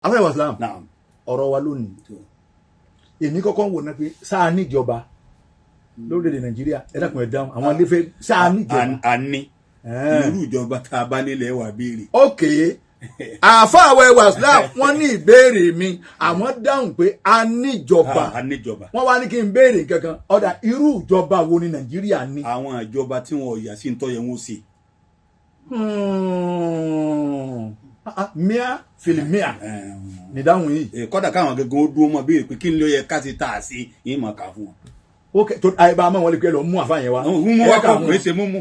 Afẹ́ Islam. Naam. Ọ̀rọ̀ wa lónìí, èmi kọ́kọ́ ń wò ná pé sáà níjọba lórílẹ̀‐èdè Nàìjíríà. Ẹ dákun, ẹ dáhùn, àwọn ilé sáà níjọba. A ní irú ìjọba tá a bá nílẹ̀ wà béèrè. Ok, àáfàá ẹwà Islam, wọ́n ní ìbéèrè mi, àwọn dáhùn pé a níjọba. A níjọba. Wọ́n wá ní kí n béèrè kankan ọ̀dà, irú ìjọba wo ni Nàìjíríà ní? Àwọn ìjọba tí wọn ò yà sí ń tọ́ yẹn wọ́n ṣe. Ah, ah, mia filimia nídáhùn yìí. Kọ́dà káwọn gẹ́gẹ́ ó dúró mọ́ béèrè pé kí ni ló yẹ ká ti tà á sí yín mọ̀ ká fún wọn. Ok, tó àyè bá a mọ̀ wọ́n lè pẹ́ lọ mú àfa yẹn wá. Mú wá Ẹ kà kọ́ mú. Kò ṣe mú mú.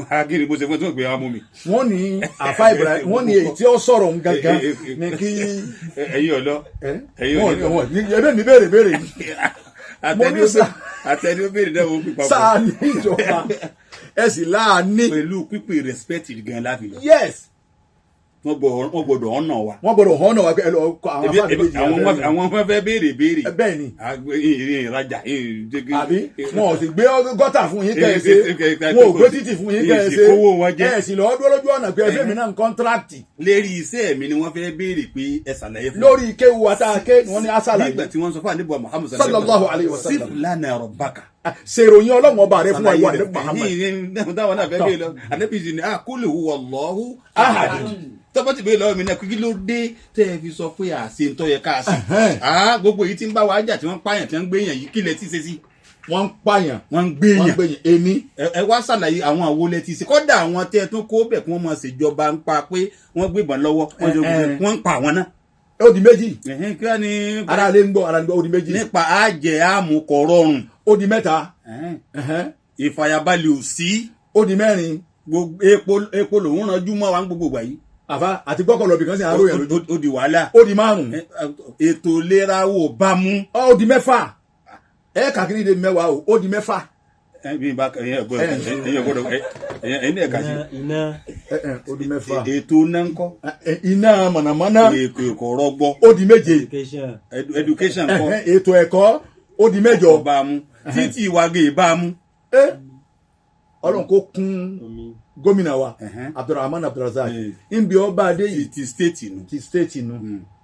Akíni bó ṣe fún ẹ tí wọ́n gbé wa mú mi. Wọ́n ní àfa Ibrahim, wọ́n ní èyí tí ó sọ̀rọ̀ ń gangan ní kí. Ẹ̀yin ọ̀lọ́. Ẹ̀yin wọ́n ọ̀lọ́. Wọ́n ní ẹbí mi béèrè béèrè yìí. Mo ní Àtẹni ó béèrè náà wọ́n pípa sáà ní ìjọba, ẹ sì láàní. Pẹ̀lú pípé respect gan láfi lọ. Wọ́n gbọ́dọ̀ ọ̀nà wa. Wọ́n gbọ́dọ̀ hàn náà wá pé ẹ lọ kọ àwọn afáàní méjì. Àwọn ọmọ fẹ́ béèrè béèrè. Bẹ́ẹ̀ ni. Ìrìn ìrajà. Àbí wọn ò sì gbé gọ́tà fún yín kẹ́ ẹ ṣe, wọn ò gbé títì fún yín kẹ́ ẹ ṣe, Ìsìnkówó wọn jẹ́. ẹ sì lọ́ọ́ dúró lójú ọ̀nà pé ẹ fẹ́ mi náà ń contract. Lérí iṣẹ́ mi ni wọ́n fẹ́ béèrè pé ẹ ṣàlàyé fún wa. Lórí kéwu wa tá a ké ni wọ́n ní asàlàyé. Nígbà tí wọ́n sọ fún àníbọ̀ Muhammad Sallallahu alayhi wa sallam. Sif lana rabbaka. Ṣèròyìn Ọlọ́run ọba rẹ fún wa, ìwà ní Muhammad. Muhammad táwọn náà fẹ́ béèrè lọ, ànábì sì ní ah kul huwa Allahu ahad. Tọ́pọ̀ ti béèrè lọ́wọ́ mi náà, kí ló dé tẹ́ ẹ fi sọ pé àṣẹ ń tọ́ yẹ ká ṣe? Gbogbo èyí tí ń bá wa jà, tí wọ́n ń pààyàn, tí wọ́n ń gbéyàn yìí, kí lẹ ti ṣe sí? Wọ́n ń pààyàn. Wọ́n ń Wọ́n ń gbéyàn. gbéyàn ení. Ẹ wá ṣàlàyé àwọn àwo lẹ ti ṣe. Kódà àwọn tẹ́ ẹ tún kó bẹ̀ kí wọ́n máa ṣèjọba ń pa pé wọ́n gbébọn lọ́wọ́, wọ́n ṣe wọ́n ń pa àwọn náà. Ó di méjì. Ẹ̀hẹ́n, kí wọ́n ní. Ara lè ń gbọ́, ara lè ń gbọ́, ó di méjì. Nípa àjẹ àmú kò rọrùn. Ó di mẹ́ta. Ẹ̀hẹ́n. Ìfàyàbalẹ̀ ò sí. Ó di mẹ́rin. Gbogbo epo lòún ranjú mọ́ wa ń gbogbo ìgbà yìí. Àfa àti gbọ́kànlọ́ bìkan sí àárò yẹn lójú. Ó di wàhálà. Ó di márùn. Ètò ìlera wo bá mú. Ó di mẹ́fà. Ẹ kàkiri de mẹ́wàá o, ó di mẹ́fà. Bí n bá ẹ̀yin ọgbọ́dọ̀ ẹ̀yin ọgbọ́dọ̀ ẹ̀yin ẹ̀ka sí. Iná. Ẹ ẹ ó di mẹ́fà. Ètò náà ń kọ́. Ẹ, iná mọ̀nàmọ́ná. Ètò ẹ̀kọ́ rọgbọ. Ó di méje. Education. Education kọ́. Ẹ̀hẹ́n, ètò ẹ̀kọ́, ó di mẹ́jọ. Bá mú títí ìwàgé bá mú. Ẹ Ọlọ́run kó kún Omi. gómìnà wa Abdulrahman Abdulrazak nbí ọba adé yìí. Ti state nù. Ti state nu.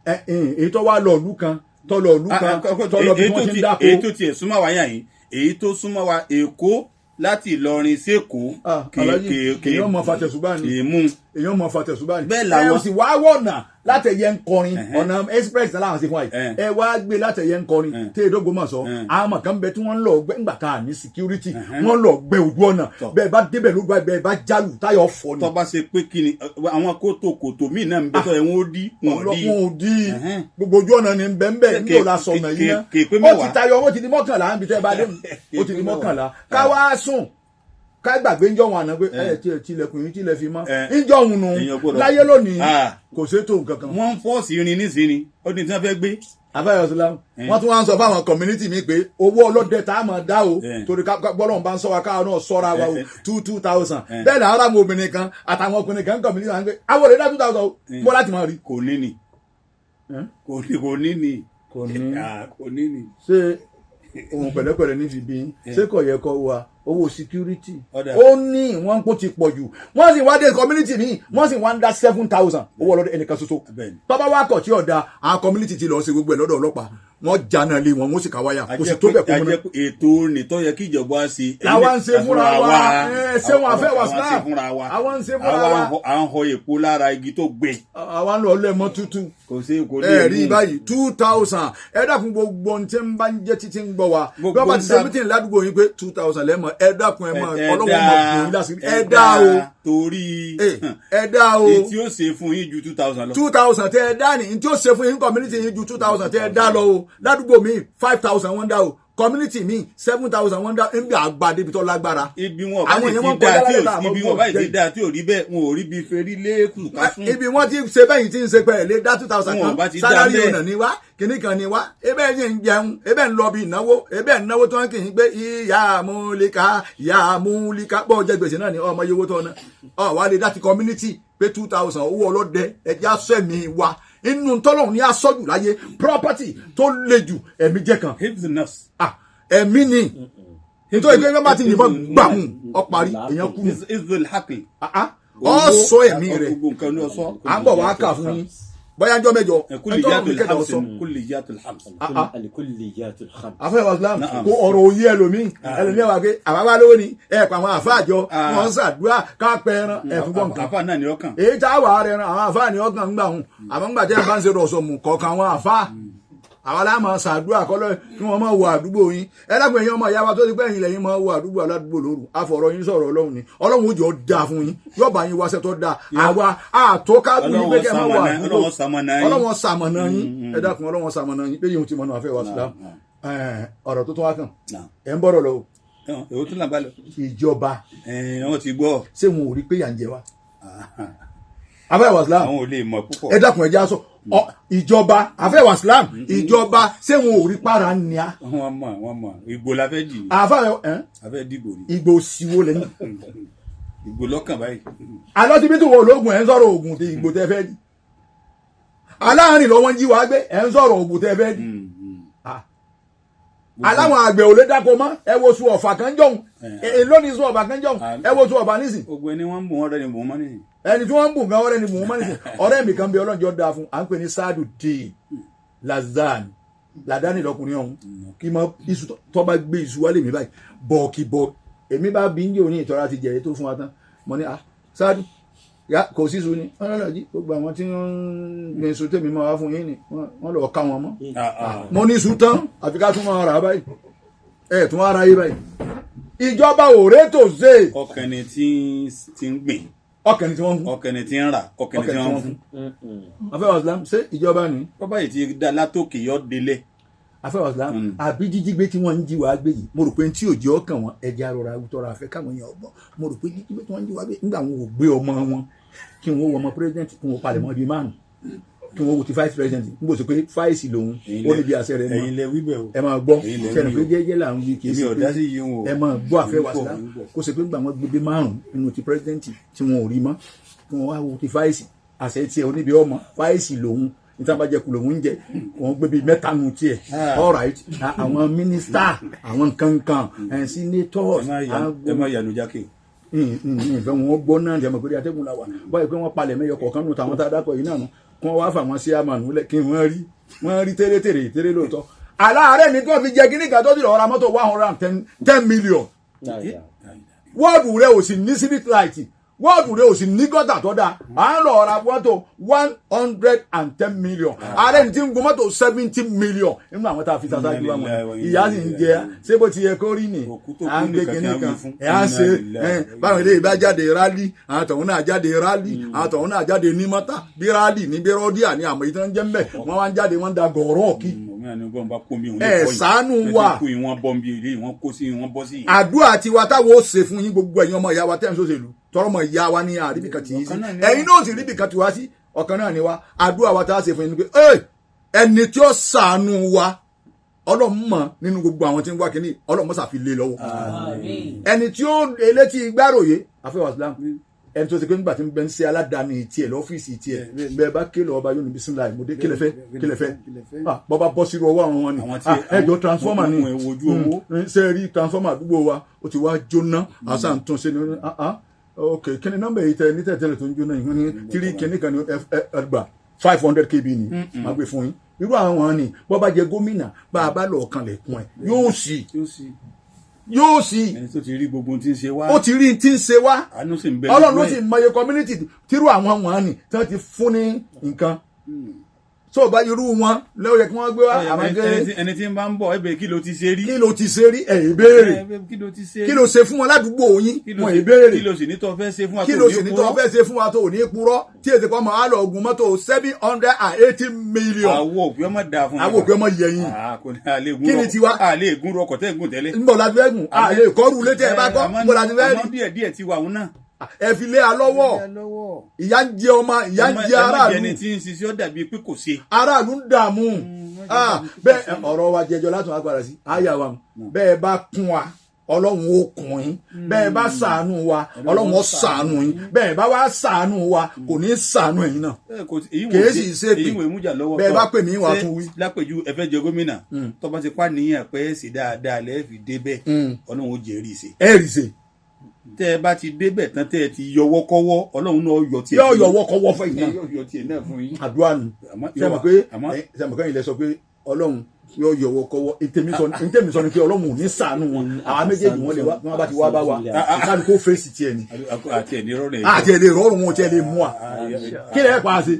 Ẹ ẹ èyí tó wá lọ ìlú kan, tó lọ ìlú kan, tó lọ bí wọ́n ti ń dáko. Èyí tó tiẹ̀ súnmọ́ wa yàn yìí, èyí tó súnmọ́ wa, Èkó, láti Ìlọrin sÉkòó. Ah, Alhaji, èèyàn mọ fatẹ̀sùbá ni. Kì í mú. Èèyàn mọ fatẹ̀sùbá ni. Bẹ́ẹ̀ làwọn- Ẹ ò sì wá wọ̀nà látẹ̀yẹ ń kọrin, ọ̀nà express náà làwọn ṣe fún wa yìí. Ẹ wá gbé látẹ̀yẹ ń kọrin tí èdògbò mọ̀ sọ. Àwọn ọmọ kan bẹ tí wọ́n ń lọ gbẹ́ ńgbà tá a ní security, wọ́n lọ gbẹ́ ojú ọ̀nà. Bẹ́ẹ̀ bá débẹ̀ lójú àgbẹ̀, bẹ́ẹ̀ bá jálù, táyọ̀ fọ́ ni. Tó bá ṣe pé kí ni àwọn kótó kòtò míì náà ń bẹ tó yẹ wọn ó dí, wọn ò dí. Wọn ò dí. Gbogbo ojú ọ̀nà ni bẹ́ẹ̀ ní òla sọ̀nà yìí ná. Kè pé Ó mẹ́wàá. ti tayọ, ó ti di 11 níbi tẹ́ ẹ bá dé, ó ti di 11. Ká wá sùn, ká gbàgbé ńjọ́ wọn àná pé ẹ tí ẹ tilẹ̀kùn yín tilẹ̀ fi mọ́ ńjọ́ òun nù. Èèyàn gbọ́dọ̀- Láyé lónìí Ah. kò sétò nǹkan kan. Wọ́n ń force irin nísìnyí, ó ní tí wọ́n fẹ́ gbé. Afẹ́yọ̀sílá, wọ́n tún wá ń sọ fáwọn community mi pé owó ọlọ́dẹ tá a máa dá o, torí gbọ́dọ̀ bá ń sọ wa, káwọn náà sọ́ra wa o, two two thousand. Bẹ́ẹ̀ làwọn ará obìnrin kan àtàwọn ọkùnrin kan community wa ń gbé àwọn olè dá 2,000 o mo láti máa rí. Kò ní ni, kò ní, kò ní ni. Kò ní. Ah, kò ní ni. Ṣé ohun pẹ̀lẹ́pẹ̀lẹ́ ní fi bí yín? Ṣé kò yẹ kó wa owó security? Ọ̀dà. Ó ní wọ́n kó ti pọ̀ jù, wọ́n sì wá dé community mi, wọ́n sì wá ń dá 7,000 owó ọlọ́dẹ ẹnìkan ṣoṣo. Tọ́ba wa kọ̀ tí ọ̀dà, àwọn community ti lọ sí gbogbo ẹ̀ lọ́dọ̀ ọlọ́pàá, wọ́n jáná lé wọn, wọ́n sì ká wáyà, kò sì tó bẹ̀ kó múná. Ajẹ́ pé ètò nìtọ́ yẹ kí ìjọba ṣe. Làwa ń ṣe fúnra wa. Ẹ, ṣé wọn àfẹ́ wa Àwa ń ṣe Islam? fúnra wa. Àwa ń ṣe fúnra wa. Àwa ń họ èpo lára igi tó gbẹ. Àwa ń lọ lẹ́mọ́ tútù. Kò sí, kò lè Ẹ rí mú. báyìí, 2,000. Ẹ dákun, gbogbo ohun tí ń bá ń jẹ́ títí ń gbọ́ wa, bí Gbogbo wọ́n bá ti ṣe ń meeting ládùúgbò yín pé 2,000 lẹ́mọ̀, ẹ dákun, ẹ mọ̀ Ẹ ọlọ́wọ́ dá, mọ̀ bò yín lásìkò. Ẹ dá o. Torí Ẹ dá o. èyí tí ó ṣe fún yín ju 2,000 lọ. 2,000 tẹ ẹ dá ní ní tí ó ṣe fún yín community yín ju 2,000 tẹ ẹ dá lọ o. Ládùúgbò mi, 5,000 wọ́n dá o. Community mi, 7,000 wọ́n dá níbi àgbà débi tó lágbára. Ibi wọn bá Àwọn sì èèyàn ti wọn dáa kọjá tí lálẹ́ ò tá àmọ́ ibi wọn bá sì ti bọ́ọ̀. dáa tí ò rí bẹ́ẹ̀, wọn ò rí bí ferí léèkù ká fún. Ibi wọn ti ṣe bẹ́yìn tí ń ṣe pé lè dá 2,000 Wọn ò kan bá ti dá salary bẹ́ẹ̀. ọ̀nà ni wá, kìnnì kan ni wá, ebe yẹn ń jẹun, ebe ń lọ bí ìnáwó, ebe ń náwó tí wọ́n kì í gbé ìyá múlíkà, ìyá múlíkà bọ́ọ̀ jẹ gbèsè náà ni ọmọ iye owó tó ọ̀nà ọ̀ wá lè dá ti community pé 2,000 owó ọlọ́dẹ ẹja sẹ́mi wa inú tọ́lọ́hún ní asọ́jù láyé, property tó le jù, ẹ̀mí jẹ́ kan. Hifz nafs. Ah, ẹ̀mí ni, nítorí pé wọ́n bá ti yìnbọn gbàmù, ọ parí, èèyàn kú. Hifzul haqli. Ah, ah. Ọ sọ ẹ̀mí rẹ̀. Gbogbo nǹkan ní ọsọ. À ń bọ̀ wá kà fún yín. Bóyá ń jọ mẹ́jọ Kulliyatul ẹjọ́ hams sọ. Kulliyatul hams. Al-kulliyatul khams. Àfẹ́ wàsílám Naam. kó ọ̀rọ̀ òye ẹlòmíì, ẹlòmíì wà pé àbábá lówó ni ẹ pa àwọn àfa àjọ wọn ń ṣàdúrà ká pẹ ẹran ẹ̀fún bọ̀ nǹkan. Àfa náà ni ọkàn. Èyí tá a wà á rẹran àwọn àfa ni ọkàn ń gbà hùn, àmọ́ ńgbà tẹ́ ẹ bá ń ṣe rọ̀ṣọ̀mù kọ̀ọ̀kan àwọn àfa àwa la máa ṣàdúrà kọ́lọ́ kí wọ́n máa wọ àdúgbò yín. Ẹ dákun, ẹ̀yin ọmọ ìyá wa tó ti pẹ́ ẹ̀yin lẹ́yìn máa wọ àdúgbò aládùúgbò lóru, àfọ̀rọ̀ yín sọ̀rọ̀ Ọlọ́run ni. Ọlọ́run ó jọ dáa fún yín, yóò bá yín wáṣẹ́ tó dáa. Àwa àtọ́kábù yín pé kẹ́ ẹ máa wọ àdúgbò. Ọlọ́run ṣamọ̀nà yín. Ọlọ́run ṣamọ̀nà yín. Ẹ dákun, Ọlọ́run ṣamọ̀nà yín pé yín ti mọ̀nà àfẹ́ wa sílá. Ọ̀rọ̀ tó tún wá kàn, ẹ̀ ń bọ̀rọ̀ lọ o. Èwo tún làbá lọ. Ìjọba. Wọ́n ti gbọ́. Ṣé wọn ò rí pé yà ń jẹ wa, àfẹ́ wa sílá? Àwọn ò lè mọ̀ púpọ̀. Ẹ dákun, ẹ já sọ ìjọba, àfẹ́ wa sílám, ìjọba, ṣé wọn ò rí para nìyà? Wọ́n mọ̀, wọ́n mọ̀. Ìgbò la fẹ́ dì. Àfẹ́ ẹ. A fẹ́ dìbò ni. Ìgbò òsìwò lẹ́yìn. Ìgbò lọ́kàn báyìí. Alọ́ ti bí tí wọn ológun ẹ̀ ń sọ̀rọ̀ oògùn tí ìgbò tẹ́ fẹ́ di aláàárín lọ, wọ́n jí wa gbé, ẹ̀ ń sọ̀rọ̀ oògùn tẹ́ fẹ́ di. Aláwọn àgbẹ̀ ò lè dáko mọ́. Ẹ wo su ọ̀fà kan jọ̀hún, èló ni su ọ̀fà kan jọ̀hún? Ẹ wo su ọ̀fà nísìn. Ogun ẹni wọ́n ń bù wọ́n rẹ̀ ni bù wọ́n mọ́ nìyí. Ẹni tí wọ́n ń bù gan, ọ̀rẹ́ ni bù wọ́n mọ́ nísìn. Ọ̀rẹ́ mi kan bí ọlọ́njọ́ dáa fún, à ń pè ní Sadu D Lazan Ladani lọkùnrin ọ̀hún, kí mọ iṣu tó bá gbé iṣu wálé mi báyìí bọ̀ọ̀kì bọ̀ọ̀kì. Èmi bá bí ń jẹ́ òní ìtọ́ra ti jẹ̀rẹ̀ tó fún wa tán, mo ní, "Ah, Sadu ya, kò sí iṣu ni." Wọ́n lọ́ọ́ jí gbogbo àwọn tí wọ́n ń gbin iṣu tèmi máa wá fún yín ni wọ́n lọ́ọ́ ká wọn mọ́. Mo ní iṣu tán, àfi ká tún máa rà á báyìí. Ẹ̀ tún wá ra yé báyìí, ìjọba ò rétò ṣe. Ọkàn ni tí ń gbìn. Ọkàn ni tí wọ́n fún. Ọkàn ni tí ń rà, ọkàn ni tí wọ́n fún. Afẹ́ wàsílám, ṣé ìjọba ni? Bọ́bá yìí ti dá látòkè yọ délé. Afẹ́ wàsílám, àbí jíjí gbé tí wọ́n ń jí wàá gbé yìí, mo rò pé tí òjò ọkàn wọn ẹja rọra tọrọ àfẹ́ káwọn èèyàn ọgbọ́n. Mo rò pé jíjí gbé tí wọ́n ń jí wàá gbé nígbà wọn ò gbé ọmọ wọn, kí wọ́n wọ ọmọ president, kí wọ́n palẹ̀ mọ́ bíi márùn, kí wọ́n wo ti vice president n bò sí pé fáìsì lòun ó níbi àṣẹ rẹ̀ mọ́. Ẹ̀yin lẹ wí bẹ́ẹ̀ o. Ẹ máa gbọ́. Ẹ̀yin lẹ sẹ́ni wí pé o. jẹ́jẹ́ là ń wí, kì í Èmi ṣe ò dá sí yìí o. ẹ máa gbọ́, àfẹ́ Ń bọ̀, wàsílám, ń bọ̀. kó ṣe pé gbà wọ́n gbé bí márùn nínú ti president tí wọn ò rí mọ́, kí wọ́n wá wo ti vice, àṣẹ tiẹ̀ oníbi ọmọ vice lòun níta bá jẹ kù lòun ń jẹ, wọ́n gbé bíi mẹ́ta nù tiẹ̀. All right, àwọn mínísítà, àwọn nǹkan kan, senators. Ẹ má yànú jákè. Ìfẹ́ wọn gbọ́ náà jẹ́ mọ̀ pé atẹ́gùn la wà báyìí pé wọ́n palẹ̀ mẹ́yọ kọ̀ọ̀kan nù tàwọn tá a dákọ̀ yìí náà nù, kí wọ́n wá fà wọ́n sí àmàlù lẹ̀, kí wọ́n rí wọ́n rí tẹ́rẹ́tẹ́rẹ́ tẹ́rẹ́ lóòótọ́. Aláàárẹ̀ ní tí wọ́n fi jẹ kíní kan tó ti lọ́ọ́ ra mọ́tò 110 million. Wọ́ọ̀dù rẹ̀ ò sì ní street light, wọ́ọ̀dù rẹ̀ ò sì ní gọ́tà tó dáa, à ń lọ ra mọ́tò 110 million. Ààrẹ ní ti ń gun mọ́tò 70 million nínú àwọn tá a fi ṣaṣáájú wa wọn, ìyá sì ń jẹ. Ṣé bó ti yẹ kó rí ni? Òkú tó kú À ń gbé nìkan kinní kí á kan wí fún. ẹ̀ á ṣe ẹ̀ báwọn eléyìí bá jáde rally, àwọn tọ̀hún náà jáde rally, àwọn tọ̀hún náà jáde ní mọ́tà bí rally ní bí rọ́díà ní àmọ́ ìtàn jẹ́ mbẹ́, wọ́n wá ń jáde, wọ́n ń da gọ̀ọ́rọ́ kí. Ẹ ṣàánú wa. Kú ìwọ̀n bọ́m̀bì ilé ìwọ̀n kó sí ìwọ̀n bọ́ sí. Àdúrà tiwa táwọn ó ṣe fún yín, gbogbo ẹ̀yin ọmọ ìyá wa tẹ́ ń ṣòṣèlú, tọrọ ọmọ ìyá wa ní àríbìkan tì í sí, Ọ̀kan náà ni ẹ̀yin náà sì ríbìkan tì wá sí, ọ̀kan náà ni wa. Àdúrà wa tá a ṣe fún yín ni pé ẹ ẹni tí ó ṣàánú wa, Ọlọ́run mọ̀ nínú gbogbo àwọn tí ń wá kínní, Ọlọ́run mọ̀ ṣàfi lé lọ́wọ́. Ẹni tí ó elétí gbàròyé àfẹ́wà Islam, ẹni tó ṣe pé nígbà tí ń bẹ ń ṣe aládàáni tiẹ̀ lọ́fíìsì tiẹ̀, bẹ́ẹ̀ bá ké lọ ọba yóò ní bisimilayi mo dé, kílẹ̀ fẹ́, kílẹ̀ fẹ́? Ah, bọ́ba bọ́ sírú ọwọ́ àwọn wọn ni. Àwọn tí- Ah, ẹjọ́ transformer ni. Wọ́n wojú owó. Ṣe rí transformer àdúgbò wa ó ti wá jóná, àṣà ń tún ṣe ni. Ah ah, ok, kí ni nọ́mbà yìí tẹ ní tẹ̀tẹ̀lẹ̀ tó ń jóná yìí? Wọ́n ní tírí kìíní kan ní ẹgbà 500 kb ni máa gbé fún yín. Irú àwọn ni bọ́ bá jẹ gómìnà, bá a bá lọ kanlẹ̀kùn ẹ̀, yóò sì Yóò sì. Yóò sì. Ẹni tó ti rí gbogbo ohun tí ń ṣe wá. Ó ti rí tí ń ṣe wá. Àánú sì ń bẹ Ọlọ́run ló lójú sì ẹ̀. mọye community tírú àwọn wọn ni tí wọ́n ti fún ní nǹkan tó bá irú wọn lẹ́wọ̀ yẹ kí wọ́n gbé wá. Àmọ́ Ẹni tí ń bá ń bọ̀ ẹbẹ̀, kí ló ti ṣe rí? Kí ló ti ṣe rí? Ẹ̀ ìbéèrè. Ẹ, kí ló ti ṣe? Kí ló ṣe fún wọn ládùúgbò yín? Wọn ìbéèrè. Kí ló sì ní tó fẹ́ ṣe fún wa Kí tó ló ní sì ní tó purọ́? fẹ́ ṣe fún wa tó ò ní purọ́, tí èsì kan máa lọ ogun mọ́tò 780 million? Àwọ̀ òpin ọmọ dáa fún Àwọn òpin ọmọ yẹyin. Ah, kò ní àlè gún Kí ni rọkọ̀- tiwa? Àlè gún rọkọ̀ tẹ́ ń gùn tẹ́lẹ̀. Nbọ̀ la fẹ́ gùn, àlè ìkọ́rù létí ẹ bá kọ́, nbọ̀ la ti fẹ́ Àmọ́ rí. díẹ̀ díẹ̀ ti wà òun náà. Ẹ fi lé a lọ́wọ́. Ìyà ń jẹ ọmọ, ìyà ń jẹ aráàlú. Ẹni tí ń ṣiṣẹ́ ó dàbí pé kò ṣe. Aráàlú ń dààmú. Ah, bẹ́ẹ̀ ọ̀rọ̀ wa jẹjọ látún wá padà sí àyà wa, bẹ́ẹ̀ bá kún wa, Ọlọ́run ó kún yín. Bẹ́ẹ̀ bá ṣàánú wa, Ọlọ́run ó ṣàánú yín. Bẹ́ẹ̀ bá wá ṣàánú wa, kò ní ṣàánú ẹ̀yin náà. Ẹ, kò sí- èyí wò Kìí sí- sì ṣe pé èyí wò ìmújà lọ́wọ́ bẹ́ẹ̀ tọ́. bá pè mí, wàá Ṣé tún wí. Lápèjú ẹ fẹ́ jẹ gómìnà, tó bá ti pa níyàn pé sí dáadáa lẹ́ẹ̀ fi débẹ̀, Ọlọ́run ó jẹ́rìí sí. Ẹ rí ṣe. Tẹ́ ẹ bá ti débẹ̀ tán, tẹ́ ẹ ti yọwọ́ kọ́wọ́, Ọlọ́run náà yọ tiẹ̀. Yóò yọwọ́ kọ́wọ́ fún yìí náà. Yóò yọ tiẹ̀ náà fún yín. Àdúrà nù. Sẹ́mi pé sẹ́mi pé ilẹ̀ sọ pé Ọlọ́run yóò yọwọ́ kọ́wọ́. Ntẹ̀mí sọ ni pé Ọlọ́run ò ní ṣàánú wọn. Àwọn méjèèjì wọn lè wá, wọn bá ti wá bá wa, kálukó fèsì tiẹ̀ ni. Àti ẹ̀ ní rọrùn. Àti ẹ̀ lè rọrùn wọn tiẹ̀ lè mú wa. Kí lẹ́ pa á ṣe?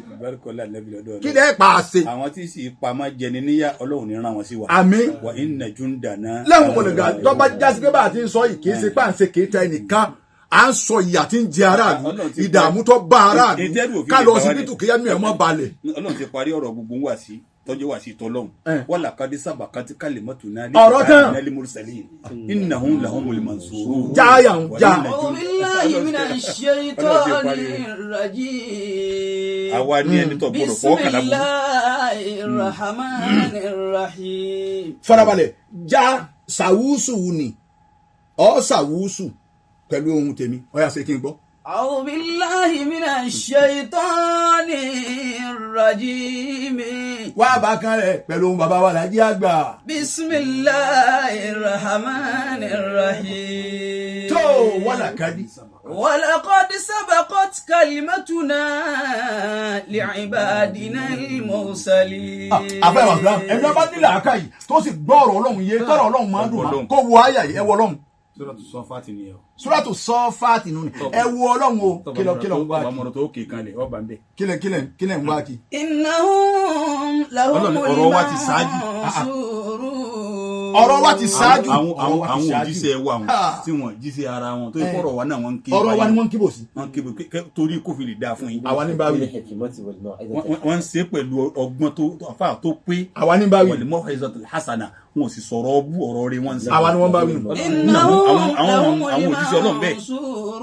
Kí lẹ́ pa á ṣe? Àwọn tí sì pamọ́ jẹni níyà, Ọlọ́run ní rán wọn sí wa. Àmín. Wa inna jundana. Lẹ́wọ̀n mọ̀lẹ́gà tó bá jásí pé bá a ti ń sọ yìí, kì í ṣe pà ń ṣe kì í ta ẹnìkan, à ń sọ ìyà tí ń jẹ aráàlú, ìdààmú tó bá aráàlú, ká lọ síbítù kí ẹnu ẹ̀ mọ́ balẹ̀. Ọlọ́run ti parí ọ̀rọ̀ gbogbo wá sí tọ́jú wá sí tọ́lọ́hún. Wala kadi sabakati kalimatu náà. Ọ̀rọ̀ tán. Nali mursalin innahum lahumul mansurun. Jáyà ń já. A'udhu billahi minash shaitanir rajim. Àwa ni ẹni tó gbọ́dọ̀ fọwọ́ kàlà bù. Bismillahir rahmanir rahim. Farabalẹ̀ já sàwùsù ni ọ sàwùsù pẹ̀lú ohun tèmi, ọ̀yà ṣe kí n gbọ́. أعوذ بالله من الشيطان الرجيم. Wá bákan rẹ̀ pẹ̀lú ohun bàbá wa làjí àgbà. بسم الله الرحمن الرحيم. Tó wàlà kadi. ولقد سبقت كلمتنا لعبادنا المرسلين. Àfẹ́ wà fúlàn ẹni wọn bá nílò àáká yìí tó sì gbọ́ ọ̀rọ̀ Ọlọ́run yé, tọ́rọ̀ Ọlọ́run máa ń dùn máa kó wo àyà yìí, ẹ wo Ọlọ́run. Suratu Safati ni ẹ o. Suratu Safati nù ni, ẹ wo Ọlọ́run o, kílọ̀ kílọ̀ ń wá kí. Ọmọ tó kì í kanlẹ̀ ọba ń bẹ̀. Kílẹ̀ kílẹ̀ kílẹ̀ ń wá kí. إنهم لهم ọ̀rọ̀ wa ti ṣáájú. المنصورون. Ọ̀rọ̀ wa ti ṣáájú. Àwọn òjíṣẹ́ wa wọn tí wọ́n jíṣẹ́ ara wọn tó yẹ kọ́rọ̀ wa náà wọ́n ń ké. Ọ̀rọ̀ wa ni wọ́n ń kíbò sí. Wọ́n ń ké torí kó fi lè dáa fún yín. Àwa ní bá wí. Wọ́n ń ṣe pẹ̀lú ọgbọ́n tó àfa tó pé. Àwa ní bá wí. Wal maw'izatul hasana, wọn ò sì sọ̀rọ̀ ọbú, ọ̀rọ̀ rẹ̀ wọ́n ń ṣe. Àwa ni wọ́n bá wí. إنهم لهم àwọn òjíṣẹ́ Ọlọ́run bẹ́ẹ̀.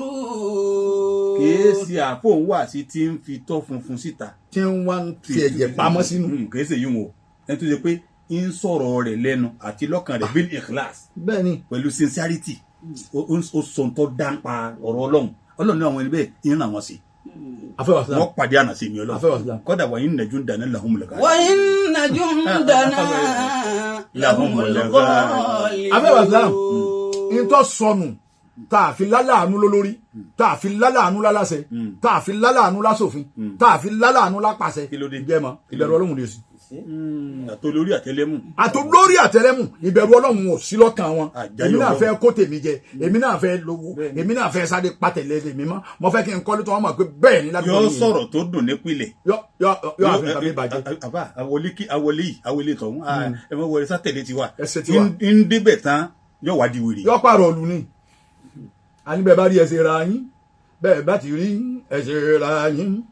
المنصورون. Kìí ṣe àfóhùn wà sí tí ń fi tọ́ funfun síta. Tí wọ́n ń fi ẹ̀jẹ̀ pamọ́ sínú. Kìí ṣe yín o, ẹni tó ṣe pé ń sọ̀rọ̀ rẹ̀ lẹ́nu àti lọ́kàn rẹ̀ bil ikhlas. Bẹ́ẹ̀ni. Pẹ̀lú sincerity, ó sọ tó dáńpa ọ̀rọ̀ Ọlọ́run. Ọlọ́run ní àwọn ẹni bẹ́ẹ̀ ń ràn wọ́n sí. Wọ́n pàdé àná sí mi Ọlọ́run. Kọ́dà wa inna jundana lahumul ghalibun. Wa inna jundana lahumul ghalibun. Afẹ́wàsílám, ntọ́ sọnù tá a fi lálàánú lólórí, tá a fi lálàánú lálàsẹ, tá a fi lálàánú lásòfin, tá a fi lálàánú lápàṣẹ. Jẹ́mọ ìbẹ̀rù Ọlọ́run lè sí. Àtolórí àtẹlẹ́mù. Àtolórí àtẹlẹ́mù, ìbẹ̀rù Ọlọ́run ò sí lọ́kàn wọn. Èmi náà fẹ́ kó tèmi jẹ, èmi náà fẹ́ lówó, èmi náà fẹ́ sáré pàtẹ́lẹ̀ tèmi mọ́, mo fẹ́ kí n kọ́lé tó wọn mọ̀ pé bẹ́ẹ̀ ni ládùúgbò yìí. Yóò sọ̀rọ̀ tó dùn nípìnlẹ̀. Yọ àfihàn mi bàjẹ́. Àbá àwọlé kí àwọlé yìí àwọlé tọ̀hún ẹ mọ wọlé sátẹ̀lé tiwa. Ẹsẹ̀ tiwa. Ń débẹ̀ tán yóò wá di wèrè. Yọ pààrọ̀ ọ̀lù ni àní bẹ́ẹ̀ bá rí ẹsẹ̀ ra yín, bẹ́ẹ̀ bá ti rí ẹsẹ̀ ra yín.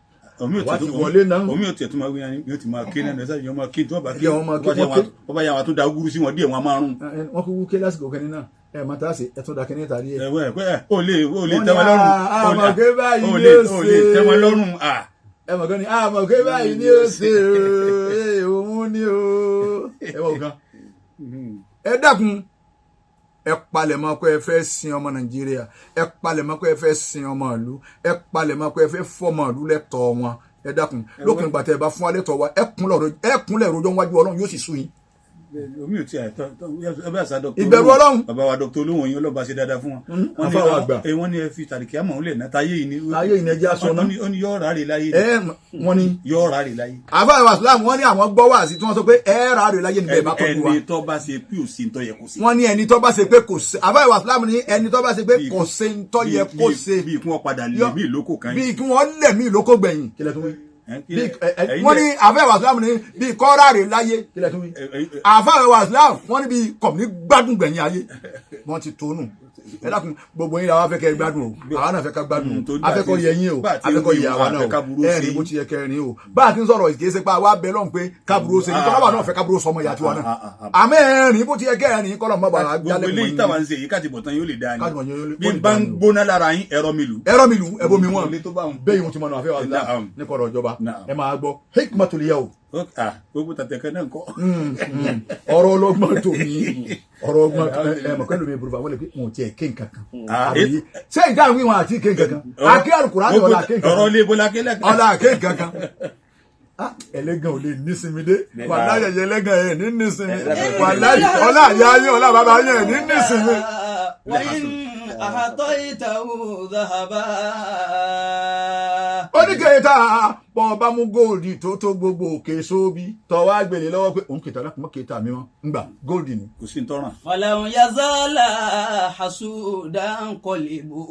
Wá ti wọlé náà. Omi ò tiẹ̀ tó máa wí náà, yóò ti máa ké náà, ẹ̀sán yóò máa ké tí wọ́n bá ké, wọ́n bá yà wọ́n tó da gúrú sí wọn díẹ̀, wọ́n máa rún. Wọ́n kúkú ké lásìkò kẹ́ni náà, ẹ máa tá a ṣe ẹ tún da kẹ́ni tàbí ẹ. Ẹ ò lè tẹ́ wọn lọ́rùn. Àmọ̀ ké báyìí ni ó ṣe. Ò lè tẹ́ wọn lọ́rùn. Ẹ mọ̀ kán ni àmọ̀ ké báyìí ni ó ṣe òun ni ó. Ẹ wọ̀ gan. Ẹ dákun, ẹ palẹ̀mọ́ pé ẹ fẹ́ sin ọmọ Nàìjíríà, ẹ palẹ̀mọ́ pé ẹ fẹ́ sin ọmọ ìlú, ẹ palẹ̀mọ́ pé ẹ fẹ́ fọmọ ìlú lẹ́tọ̀ọ́ wọn. Ẹ dákun, lópin ìgbà tẹ́ ẹ bá fún wa lẹ́tọ̀ọ́ wa, ẹ kúnlẹ̀ rojọ́ wájú Ọlọ́run yóò sì sú yín. Omi ò tí a tọ ẹ bá sa dr. Ìbẹ̀rù Ọlọ́run. Bàbá wa dr. Olóhùn yín ọlọ́ba ṣe dáadáa fún wọn. Wọ́n ní ẹ fi tàríkì àmọ́ òun lè ná táyé yìí ni. Táyé yìí ni ẹ jẹ́ aṣọ náà. Ó ní yọ̀ọ́ rárẹ̀ láyé. Ẹ wọ́n ní. Yọ̀ọ́ rárẹ̀ láyé. Àfáà wa Islam wọ́n ní àwọn gbọ́ wá sí tí wọ́n sọ pé ẹ rárẹ̀ láyé ni bẹ́ẹ̀ bá tọ́jú wa. Ẹni tó bá ṣe pé ò sí ń tó yẹ kó ṣe. Wọ́n ní ẹni tó bá ṣe pé kò ṣe. Àfáà wa Islam ní ẹni tó bá ṣe pé kò ṣe ń tó yẹ kó ṣe. Bí kí wọ́n padà lè mí ìlókò kan. Bí kí wọ́n lẹ̀ mí ìlókò gbẹ̀yìn. Kílẹ̀ tó wí? Wọ́n ní àfẹ́ wàsílámù ní bí kọ́ra rè láyé, àfẹ́ wàsílámù wọ́n ní bí kọ̀mí gbádùn gbẹ̀yìn ayé wọ́n ti tónù. Ẹ dákun, gbogbo yín la wá fẹ́ kẹ́ gbádùn o, àwa náà fẹ́ ká gbádùn o, afẹ́kọ̀ yẹ yín o, afẹ́kọ̀ yẹ àwa náà o, ẹ rìn bó ti yẹ kẹrin o. Bá a ti ń sọ̀rọ̀ kì í ṣe pé àwa bẹ lọ́n pé kábúrò ṣe yín, tọ́lá náà fẹ́ kábúrò sọmọ ìyá tiwa náà, àmọ́ ẹ rìn bó ti yẹ kẹrin kọ́lọ̀ mọ́ bàrà jálẹ̀. Gbogbo eléyìí táwa ń ṣe yìí káàtì bọ̀tán yóò lè dáa ni bí n bá ń gbóná lára yín, ẹ̀rọ mi lù. Ẹ̀rọ mi lù, ẹ̀bọ mi wọ́n bẹ́ẹ̀ yóò ti mọ̀ náà àfẹ́ wà ní kọ̀rọ̀ ìjọba. Ẹ máa gbọ́ hikmatul yawm. Gbogbo tàtẹ̀kẹ́ náà kọ́. Ọ̀rọ̀ ọlọ́gbọ́n tó ní ọ̀rọ̀ ọgbọ́n ẹ mọ̀ kẹ́lò mi burúkú àwọn lè pe wọn ò tiẹ̀ ké nǹkan kan. Ṣé ìdáhùn wíwọn àti ké nǹkan kan àké Al-Qur'ani ọ̀la ké nǹkan kan ọ̀rọ̀ ilé bọ́lá ké lẹ́kàn. Ọ̀la ké nǹkan kan. Ẹlẹ́gàn ò lè nísinmi dé, wàláyé ẹlẹ́gàn ẹ̀ ní nísinmi, wàláyé ọ̀la àyà ayé ọ̀la bàbá ayé ẹ̀ ní nísinmi. أعطيته ذهبا. Oníkèéta, bọ́ ọba mú góòlì tó tó gbogbo òkè sóbì tọ́ wá gbèlè lọ́wọ́ pé òun kèéta láti mọ́ kèéta mi mọ́ ńgbà góòlì ni. Kò sí ń tọ́ràn. فلو يزال حسودا قلبه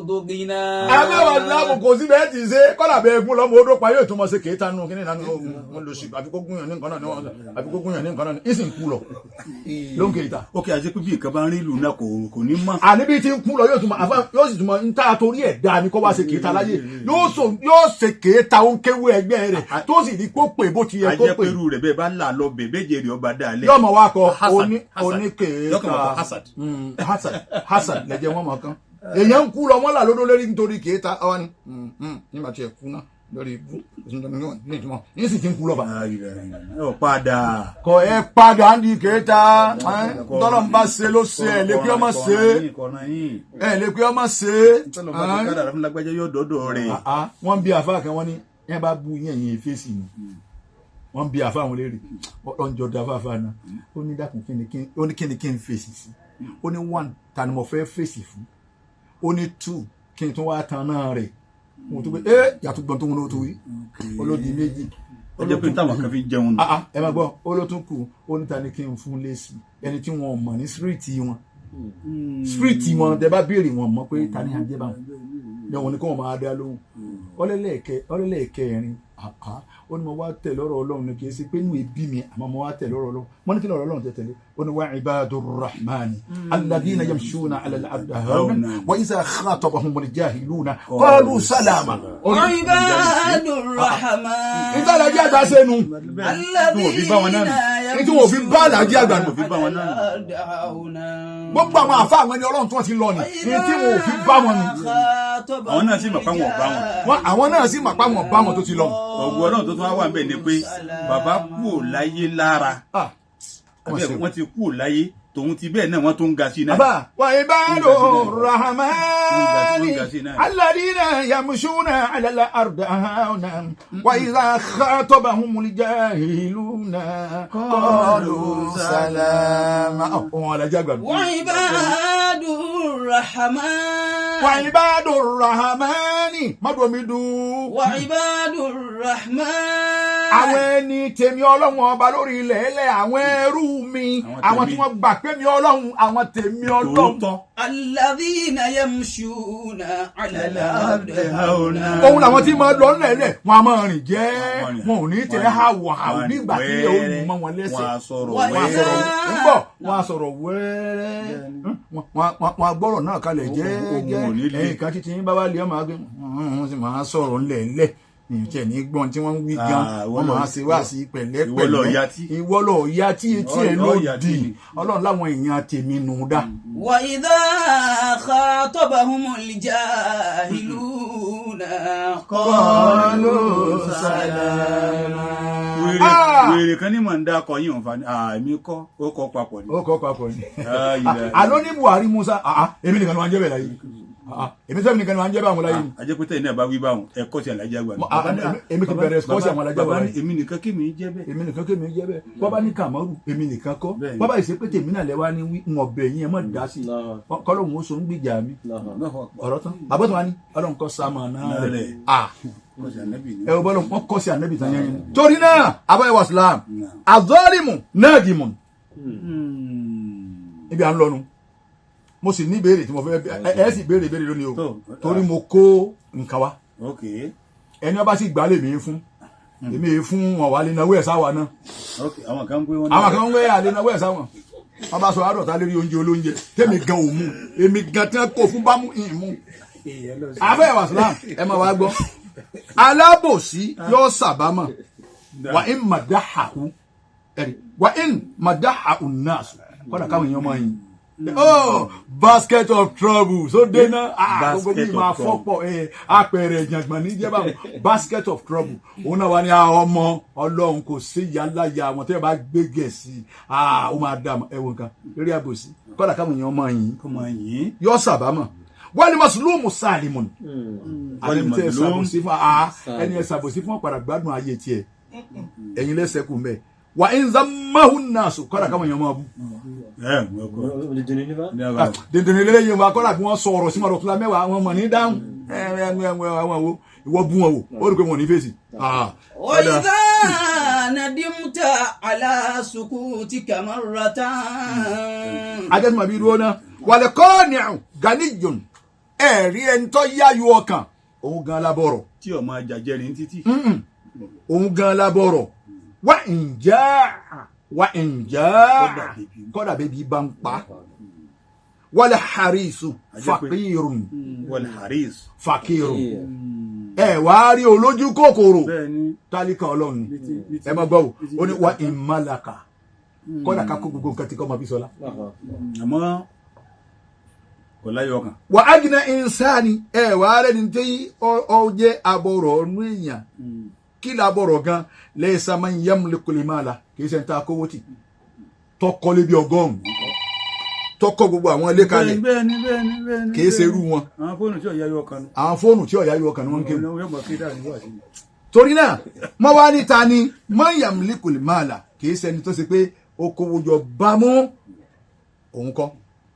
ضغنا. Aláwọ̀ ìsìlámù kò sí bẹ́ẹ̀ ti ṣe kọ́lá bẹ́ẹ̀ gún lọ́mọ odó pa yóò tún mọ̀ ṣe kèéta nù kíní ìlànà wọn lọ sí àfikún gún yàn ní nǹkan náà ní wọn àfikún gún yàn ní nǹkan náà ní ìsìn kú lọ ló ń kèéta. Ó kí a jẹ́ pé bí nǹkan bá ń rí ìlú náà kò ní mọ̀. Àní bí ti ń kú lọ yóò tún mọ àfa yóò sì tún mọ níta torí ẹ̀ dáa ni kó wá ṣe kèéta láyé yóò ṣe kèéta ó ń kéwú ẹgbẹ́ rẹ̀ tó sì rí kó pè bó ti yẹ A kó jẹ́ pè pé irú rẹ̀ bẹ́ẹ̀ bá là lọ bẹ̀ bẹ́ẹ̀ jẹ́ rẹ̀ ọba dáa lẹ̀. yóò mọ̀ wá kọ Hasad, hasad. oníkèéta. Yóò kàn máa kọ hasad. Hasad hasad lẹ́jẹ̀ wọn mọ̀ kan èèyàn ń kú lọ wọ́n là lódó lérí nítorí kèéta ọwọ́ ni nígbà tí ẹ kú náà lórí ibú ní sì ti ń kú lọ́ba. Ọ padà. Kọ ẹ padà ń di kèéta tọ́lọ̀ ń bá ṣe ló ṣe ẹ̀ lè pé ọmọ ṣe Kọ̀ọ̀ràn yín. ẹ̀ lè pé ọmọ ṣe. Tọ́lọ̀ bá ti kádàrá fún lágbájá yóò dọ́dọ̀ rẹ̀. Wọ́n bí àfa kan wọ́n ní ẹ bá bu yín ẹ̀yìn fèsì ni wọ́n bí àfa àwọn léèrè ọ̀njọ́ da fáfa náà. Ó ní dákun ó ní kíni kí n fèsì sí? Ó ní one, ta ni mo fẹ́ fèsì fún? Ó ní two, kí n tún wá tan náà rẹ̀ mo tún pé ẹ yàtọ̀ gbọ́n tó ń lò tó wí olódi méjì. Ó jẹ́ pé táwọn kan fi jẹun nù. Ah, ah, ẹ máa gbọ́, ó ló tún kù. Ó ní ta ni kí n fún lésì? Ẹni tí wọn ò mọ̀ ní síríìtì wọn, síríìtì wọn tẹ bá béèrè wọn mọ̀ pé ta ni àjẹbá wọn ní wọn ni kí wọn máa dá lóhùn. Ọlẹ́lẹ́ẹ̀kẹrin, ó ní mo wá tẹ̀ lọ́rọ̀ Ọlọ́run ni, kì í ṣe pé inú ẹbí mi, àmọ́ mo wá tẹ̀ lọ́rọ̀ Ọlọ́run. Mo ní kí lọ́rọ̀ Ọlọ́run tẹ̀ tẹ̀lé? Ó ní wa ibadur rahmani alladhina yamshuna ala al-ardi hawnan wa idha khatabahumul jahiluna qalu salama. وعباد الرحمن Nítorí alájí àgbà sẹ́nu Tí wọ́n fi bá wọn náà nù. Ní tí wọ́n fi bá alájí àgbà nù. Tí wọ́n fi bá wọn náà nù. Gbogbo àwọn àfa àwọn ẹni Ọlọ́run tí wọ́n ti lọ ni ní tí wọ́n ò fi bá wọn nù. Àwọn náà sì mọ̀ pé àwọn ò bá wọn. Wọn àwọn náà sì mọ̀ pé àwọn bá wọn tó ti lọ. Ọ̀gbọ́n Ọlọ́run tó tún wá wà ń bẹ̀ ni pé bàbá kú ò láyé lára. Ah, wọ́n Àbẹ́ ṣe. wọ́n ti kú ò láyé tòun ti bẹ́ẹ̀ náà wọ́n tó ń ga sí i náà. Bàbá wa ibadu rahmani alladina yamshuna ala al-ardi hawnan wa idha khatabahumul jahiluna qalu salama. Ohun alájà gbàgbọ́. وعباد الرحمن Wa ibadu rahmani mọ́dọ̀mídù. وعباد الرحمن Àwọn ẹni tèmi Ọlọ́run ọba lórí ilẹ̀ ẹlẹ́, àwọn ẹrú mi, Àwọn àwọn tí tèmi. wọ́n gbà pé mi Ọlọ́run, àwọn tèmi Ọlọ́run. Tòótọ́. الذين يمشون على الأرض هونا. Òun làwọn tí máa lọ ńlẹ̀ẹ́lẹ̀, wọn a máa rìn jẹ́, wọn ò ní tẹ̀ hàwọ̀ hàwọ̀ nígbà tí ilẹ̀ olù mọ́ wọn lẹ́sẹ̀. Wọ́n á sọ̀rọ̀ Wọn a sọ̀rọ̀ wẹ́rẹ́. ń bọ̀, wọn a sọ̀rọ̀ wẹ́rẹ́, wọn a gbọ́rọ̀ náà kalẹ̀ jẹ́ẹ́jẹ́. Ohun ò ní le. Ẹ̀yìn kan títí yín bá wá lé ọmọ àgbẹ̀ wọn sì máa sọ̀rọ̀ ńlẹ̀ẹ́lẹ̀ ìyẹn ní gbọ́n tí wọ́n ń wí gan. Ah, ìwọ Wọ́n lọ- máa ṣe wá sí pẹ̀lẹ́pẹ̀lẹ́. Ìwọ lọ ya tí. Ìwọ lọ ya tí etí ẹ̀ Ọ ya ló tí di ni. Ọlọ́run láwọn èèyàn tèmi nù dá. وإذا خاطبهم الجاهلون قالوا سلاما. Wèrè Ah! wèrè kan ní mọ̀ ń dákọ̀ yín òun fa ni àmì kọ́ ó kọ́ papọ̀ ni. Ó kọ́ papọ̀ ni. Ah, ilẹ̀. Àló ní Buhari Musa, èmi nìkan ni wọ́n ń jẹ́ bẹ́ẹ̀ láyé. Èmi sẹ́mi nìkan ni wọ́n ń jẹ́ bẹ́ẹ̀ àwọn láyé ni. Ajẹ́pẹ́tẹ́ iná bá wí báwọn ẹ̀kọ́ ti alájà àgbà. Èmi ti bẹ̀rẹ̀ ẹ̀kọ́ sí àwọn alájà àgbà Bàbá ní báyìí. èmi nìkan kí mi jẹ́ bẹ́ẹ̀. Èmi nìkan kémi jẹ́ bẹ́ẹ̀. Bọ́bá ní Kàmọ́rù, èmi nìkan kọ́. Bẹ́ẹ̀ni. Bọ́bá ìṣe pé tèmi náà lẹ́wà ní wí ń ọbẹ̀ yín ẹ mọ̀ dá sí i. Kọ́lọ́hún ó so ń gbìjà mi. Ọ̀rọ̀ tán bàbá tó wá ní Ọlọ́run kọ́ sámọ̀ náà rẹ̀. Kọ́ sí ànábì ni. Ẹ wo bọ́lọ̀ wọn kọ́ sí ànábì tán yẹn. Torí náà abáyé wa Islam azọ́ọ̀lìmù náà dìmọ̀ ibi à ń lọnu. Mo sì ní ìbéèrè tí mo fẹ́ ẹ sì béèrè ìbéèrè lónìí o, Tó. torí mo kó nǹkan wa. Ok. Ẹni ọba sì gbà lèmi fún èmi yìí fún wọn wà lè náwó ẹ̀ sáwà náà. Ok, àwọn kan ń pé wọ́n ní. Àwọn kan ń wẹ́ àlè náwó ẹ̀ sáwọn wọn bá sọ àádọ́ta lérí oúnjẹ olóúnjẹ tèmi gan ò mú, èmi gan tí wọn kó fún bámú ìmú. Abẹ́ wàsílám, ẹ máa wá gbọ́, alábòsí yóò sàbámọ̀ wà ń màdáhàhù ẹ̀rí wà ń màdáhàhù náà kọ́dà káwọn èèyàn máa yin. Oh, basket of trouble so dena, ah, gbogbo bí Basket máa of trouble. fọ́pọ̀ ẹ apẹ̀rẹ̀ jàngbọ̀n ní jẹ́ báwọn basket of trouble. Òun náà wà ní àwọn ọmọ Ọlọ́run kò sí yálàyà àwọn tẹ́ ẹ bá gbé gẹ̀ẹ́sì, ah, ó máa dà ẹ̀wọ̀n kan lórí àbòsí kọ́dà káwọn èèyàn máa yin Kó máa yín. yọ sàbámọ̀ wọ́n ní mùsùlùmù sàlìmùn Wal ẹni tẹ́ ẹ mazlum. ṣàbòsí fún, ah, ẹni ẹ ṣàbòsí fún ọ̀padà gbádùn ayé tiẹ̀ ẹ̀yin lẹ́sẹ̀ kù mẹ́. Wà ń zammahu nasu kọ́dà káwọn èèyàn máa bú. Dèndèrè lélẹ́yìn wa kọ́dà bí wọ́n sọ ọ̀rọ̀ sí wọn lọ́tún mẹ́wàá àwọn ọmọ ní dáhùn àwọn wo ìwọ bú wọn wò ó rí pé wọn ò ní fèsì. وإذا ندمت على سكوتك مرة Ajẹ́sìmọ̀ bíi dúró náà wàlẹ̀ kọ́ọ̀nìyàn ganiyun ẹ̀rí ẹni tó yáyọ ọkàn òun gan lábọ̀rọ̀. Tí ọmọ ajajẹrin ní títì. Òun gan lábọ̀rọ̀ wà ǹjẹ́ wà ǹjẹ́ kọ́dà bébí bá ń pa wàlẹ̀ harisu fakirun. Wal haris. Fakirun ẹ wá rí olójú kòkòrò Bẹ́ẹ̀ni. tálíkà ọlọ́run ni ẹ má gbọ́ o ó ní wà ìmàlàkà kọ́dà ká kó gbogbo nǹkan tí kò máa fi sọlá. Àmọ́ kò láyọ̀ ọkàn. Wà á jìnnà ìnsáni ẹ wà á rẹni tí ọ jẹ́ abọ̀rọ̀ ọ̀nù èèyàn kí la bọ̀rọ̀ gan lẹ́sà máa ń yamliku mala kì í ṣe ń ta kówó tì tọkọlé bí 100 tọkọ gbogbo àwọn ilé kalẹ̀. Bẹ́ẹ̀ni bẹ́ẹ̀ni bẹ́ẹ̀ni. Kì í ṣe irú wọn. Àwọn fóònù tí ọ̀yá yọ ọkàn nù. Àwọn fóònù tí ọ̀yá yọ ọkàn ni wọ́n ń kéwù. Yóò mọ̀ kí dáa ní wàásù. Torí náà mọ wá níta ni máa ń yamliku mala kì í ṣe ẹni tó ṣe pé ó kówó jọ bámú òun kọ́